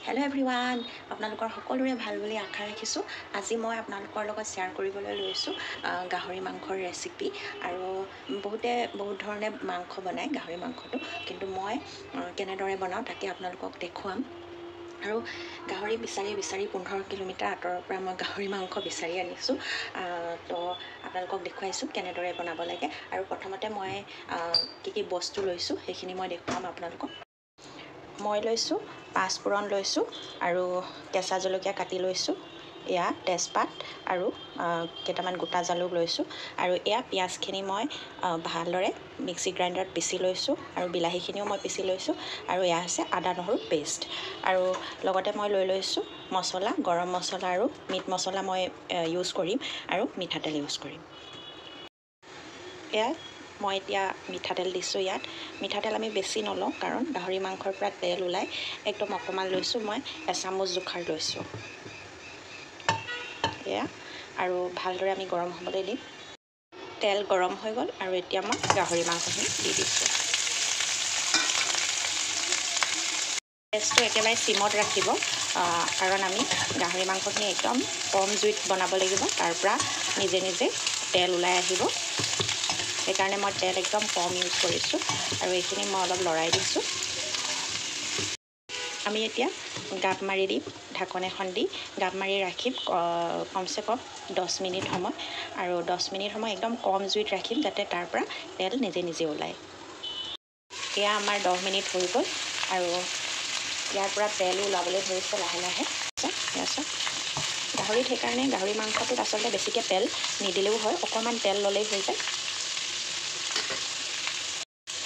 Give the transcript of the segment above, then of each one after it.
Hello' everyone, আপোনালোকৰ সকলোৰে ভাল বুলি আশা ৰাখিছোঁ। আজি মই আপোনালোকৰ লগত শ্বেয়াৰ কৰিবলৈ লৈছোঁ গাহৰি মাংসৰ ৰেচিপি। আৰু বহুতে বহুত ধৰণে মাংস বনায় গাহৰি মাংসটো, কিন্তু মই কেনেদৰে বনাওঁ তাকে আপোনালোকক দেখুৱাম। আৰু গাহৰি বিচাৰি বিচাৰি 15 কিলোমিটাৰ আঁতৰৰ পৰা মই গাহৰি মাংস বিচাৰি আনিছোঁ। তো আপোনালোকক দেখুৱাইছোঁ কেনেদৰে বনাব লাগে। আৰু প্ৰথমতে মই কি কি বস্তু লৈছোঁ সেইখিনি মই দেখুৱাম আপোনালোকক। মই লৈছোঁ পাঁচফোৰণ লৈছোঁ আৰু কেঁচা জলকীয়া কাটি লৈছোঁ, এয়া তেজপাত আৰু কেইটামান গোটা জালুক লৈছোঁ। আৰু এয়া পিঁয়াজখিনি মই ভালদৰে মিক্সি গ্ৰাইণ্ডাৰত পিচি লৈছোঁ আৰু বিলাহীখিনিও মই পিচি লৈছোঁ। আৰু এয়া হৈছে আদা নহৰু পেষ্ট। আৰু লগতে মই লৈ লৈছোঁ মছলা, গৰম মছলা আৰু মিট মছলা মই ইউজ কৰিম আৰু মিঠাতেল ইউজ কৰিম। এয়া মই এতিয়া মিঠাতেল দিছোঁ। ইয়াত মিঠাতেল আমি বেছি নলওঁ, কাৰণ গাহৰি মাংসৰ পৰা তেল ওলায়। একদম অকণমান লৈছোঁ মই, এচামুচ জোখাৰ লৈছোঁ এয়া। আৰু ভালদৰে আমি গৰম হ'বলৈ দিম। তেল গৰম হৈ গ'ল আৰু এতিয়া মই গাহৰি মাংসখিনি দি দিছোঁ। গেছটো একেবাৰে চিমত ৰাখিব, কাৰণ আমি গাহৰি মাংসখিনি একদম কম জুইত বনাব লাগিব, তাৰ পৰা নিজে নিজে তেল ওলাই আহিব। সেইকাৰণে মই তেল একদম কম ইউজ কৰিছোঁ। আৰু এইখিনি মই অলপ লৰাই দিছোঁ। আমি এতিয়া গাপ মাৰি দিম, ঢাকন এখন দি গাপ মাৰি ৰাখিম কমচে কম 10 মিনিট সময়। আৰু 10 মিনিট সময় একদম কম জুইত ৰাখিম, যাতে তাৰ পৰা তেল নিজে নিজে ওলায়। এয়া আমাৰ 10 মিনিট হৈ গ'ল আৰু ইয়াৰ পৰা তেলো ওলাবলৈ ধৰিছে লাহে লাহে। এয়া চাওক, গাহৰিত সেইকাৰণে গাহৰি মাংসটোত আচলতে বেছিকৈ তেল নিদিলেও হয়, অকণমান তেল ল'লেই হৈ যায়।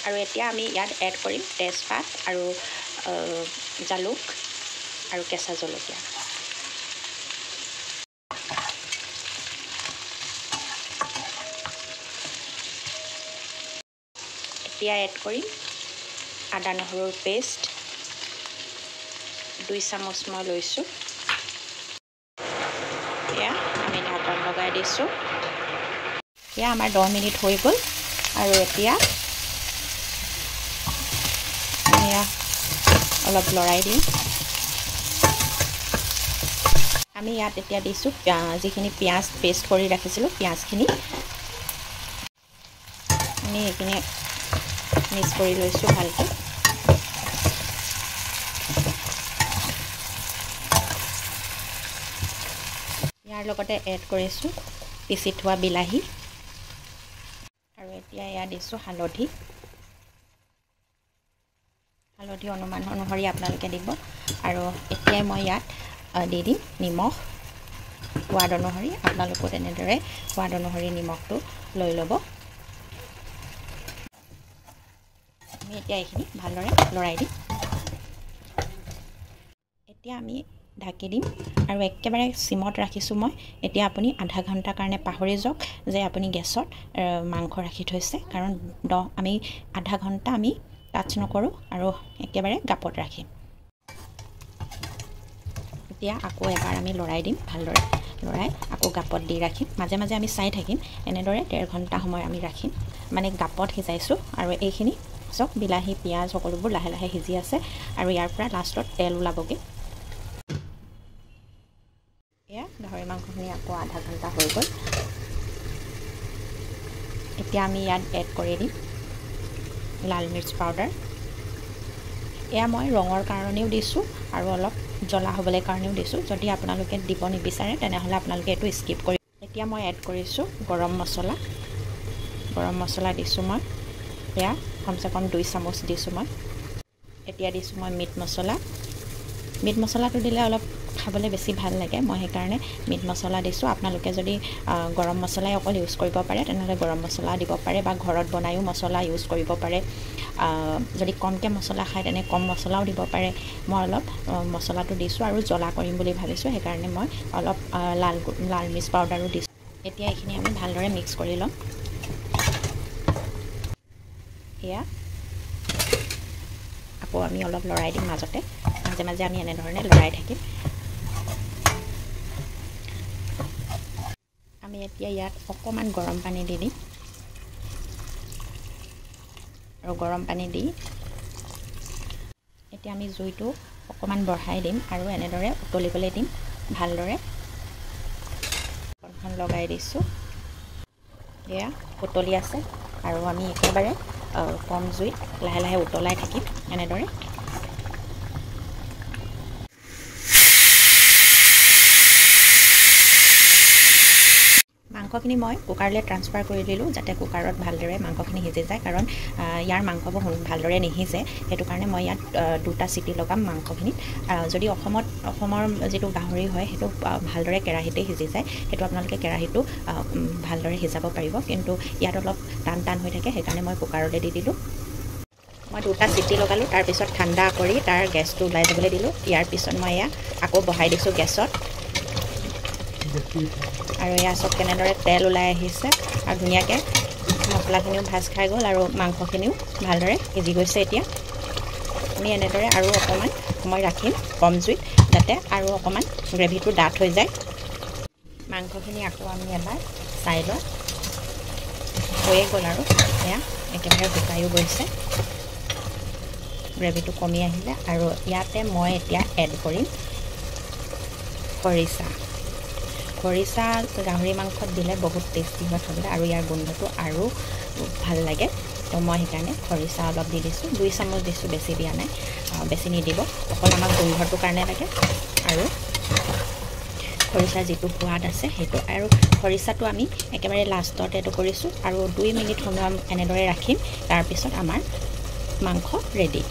আৰু এতিয়া আমি ইয়াত এড কৰিম তেজপাত আৰু জালুক আৰু কেঁচা জলকীয়া। এতিয়া এড কৰিম আদা নহৰুৰ পেষ্ট, 2 চামুচ মই লৈছোঁ। এয়া আমি ঢাকন লগাই দিছোঁ। এয়া আমাৰ 10 মিনিট হৈ গ'ল আৰু এতিয়া এয়া অলপ লৰাই দিম। আমি ইয়াত এতিয়া দিছোঁ যিখিনি পিঁয়াজ পেষ্ট কৰি ৰাখিছিলোঁ, পিঁয়াজখিনি আমি সেইখিনি মিক্স কৰি লৈছোঁ ভালকৈ। ইয়াৰ লগতে এড কৰিছোঁ পিচি থোৱা বিলাহী। আৰু এতিয়া এয়া দিছোঁ হালধি। হালধি অনুমান অনুসৰি আপোনালোকে দিব। আৰু এতিয়াই মই ইয়াত দি দিম নিমখ, সোৱাদ অনুসৰি। আপোনালোকো তেনেদৰে সোৱাদ অনুসৰি নিমখটো লৈ ল'ব। আমি এতিয়া এইখিনি ভালদৰে লৰাই দিম। এতিয়া আমি ঢাকি দিম আৰু একেবাৰে চিমত ৰাখিছোঁ মই। এতিয়া আপুনি আধা ঘণ্টাৰ কাৰণে পাহৰি যাওক যে আপুনি গেছত মাংস ৰাখি থৈছে, কাৰণ আমি আধা ঘণ্টা আমি টাচ নকৰোঁ আৰু একেবাৰে গাপত ৰাখিম। এতিয়া আকৌ এবাৰ আমি লৰাই দিম, ভালদৰে লৰাই আকৌ গাপত দি ৰাখিম। মাজে মাজে আমি চাই থাকিম। এনেদৰে 1.5 ঘণ্টা সময় আমি ৰাখিম, মানে গাপত সিজাইছোঁ। আৰু এইখিনি চব বিলাহী পিঁয়াজ সকলোবোৰ লাহে লাহে সিজি আছে আৰু ইয়াৰ পৰা লাষ্টত তেল ওলাবগৈ। এয়া গাহৰি মাংসখিনি আকৌ আধা ঘণ্টা হৈ গ'ল। এতিয়া আমি ইয়াত এড কৰি দিম লাল মিৰ্চ পাউডাৰ। এয়া মই ৰঙৰ কাৰণেও দিছোঁ আৰু অলপ জ্বলা হ'বলৈ কাৰণেও দিছোঁ। যদি আপোনালোকে দিব নিবিচাৰে তেনেহ'লে আপোনালোকে এইটো স্কিপ কৰি। এতিয়া মই এড কৰিছোঁ গৰম মছলা। গৰম মছলা দিছোঁ মই, এয়া কমচে কম 2 চামুচ দিছোঁ মই। এতিয়া দিছোঁ মই মিট মছলা। মিট মছলাটো দিলে অলপ খাবলৈ বেছি ভাল লাগে, মই সেইকাৰণে মিট মছলা দিছোঁ। আপোনালোকে যদি গৰম মছলাই অকল ইউজ কৰিব পাৰে তেনেহ'লে গৰম মছলা দিব পাৰে, বা ঘৰত বনায়ো মছলা ইউজ কৰিব পাৰে। যদি কমকৈ মছলা খায় তেনে কম মছলাও দিব পাৰে। মই অলপ মছলাটো দিছোঁ আৰু জ্বলা কৰিম বুলি ভাবিছোঁ, সেইকাৰণে মই অলপ লাল মিৰ্চ পাউডাৰো দিছোঁ। এতিয়া এইখিনি আমি ভালদৰে মিক্স কৰি ল'ম। এয়া আকৌ আমি অলপ লৰাই দিম মাজতে, মাজে মাজে আমি এনেধৰণে লৰাই থাকিম। আমি এতিয়া ইয়াত অকণমান গৰম পানী দি দিম আৰু গৰম পানী দি এতিয়া আমি জুইটো অকণমান বঢ়াই দিম আৰু এনেদৰে উতলিবলৈ দিম ভালদৰে। অকণমান লগাই দিছোঁ। এয়া উতলি আছে আৰু আমি একেবাৰে কম জুইত লাহে লাহে উতলাই থাকিম এনেদৰে। মাংসখিনি মই কুকাৰলৈ ট্ৰান্সফাৰ কৰি দিলোঁ, যাতে কুকাৰত ভালদৰে মাংসখিনি সিজি যায়, কাৰণ ইয়াৰ মাংসবোৰ ভালদৰে নিসিজে। সেইটো কাৰণে মই ইয়াত 2টা চিটি লগাম মাংসখিনিত। যদি অসমৰ যিটো গাহৰি হয় সেইটো ভালদৰে কেৰাহীতে সিজি যায়, সেইটো আপোনালোকে কেৰাহীটো ভালদৰে সিজাব পাৰিব, কিন্তু ইয়াত অলপ টান টান হৈ থাকে, সেইকাৰণে মই কুকাৰলৈ দি দিলোঁ। মই 2টা চিটি লগালোঁ, তাৰপিছত ঠাণ্ডা কৰি তাৰ গেছটো ওলাই যাবলৈ দিলোঁ। ইয়াৰ পিছত মই এয়া আকৌ বহাই দিছোঁ গেছত। আৰু এয়া চব কেনেদৰে তেল ওলাই আহিছে আৰু ধুনীয়াকৈ মছলাখিনিও ভাজ খাই গ'ল আৰু মাংসখিনিও ভালদৰে সিজি গৈছে। এতিয়া আমি এনেদৰে আৰু অকণমান সময় ৰাখিম কম জুইত, যাতে আৰু অকণমান গ্ৰেভিটো ডাঠ হৈ যায়। মাংসখিনি আকৌ আমি এবাৰ চাই লওঁ, হৈয়ে গ'ল আৰু এয়া একেবাৰে শুকায়ো গৈছে, গ্ৰেভিটো কমি আহিলে। আৰু ইয়াতে মই এতিয়া এড কৰিম খৰিচা। খৰিচা গাহৰি মাংসত দিলে বহুত টেষ্টি হয় খাবলৈ আৰু ইয়াৰ গোন্ধটো আৰু ভাল লাগে। তো মই সেইকাৰণে খৰিচা অলপ দি দিছোঁ, 2 চামুচ দিছোঁ, বেছি দিয়া নাই, বেছি নিদিব, অকল আমাক গোন্ধটোৰ কাৰণে লাগে আৰু খৰিচাৰ যিটো সোৱাদ আছে সেইটো। আৰু খৰিচাটো আমি একেবাৰে লাষ্টত এইটো কৰিছোঁ আৰু 2 মিনিট সময় এনেদৰে ৰাখিম, তাৰপিছত আমাৰ মাংস ৰেডি।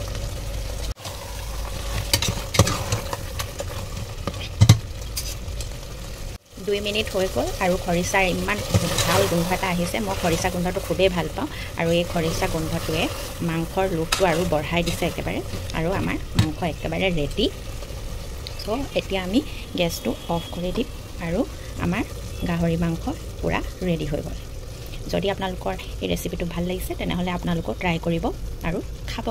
দুই মিনিট হৈ গ'ল আৰু খৰিচাৰ ইমান ভাল গোন্ধ এটা আহিছে। মই খৰিচা গোন্ধটো খুবেই ভাল পাওঁ আৰু এই খৰিচা গোন্ধটোৱে মাংসৰ লোভটো আৰু বঢ়াই দিছে একেবাৰে। আৰু আমাৰ মাংস একেবাৰে ৰেডি। চ' এতিয়া আমি গেছটো অফ কৰি দিম আৰু আমাৰ গাহৰি মাংস পূৰা ৰেডি হৈ গ'ল। যদি আপোনালোকৰ এই ৰেচিপিটো ভাল লাগিছে তেনেহ'লে আপোনালোকেও ট্ৰাই কৰিব আৰু খাব।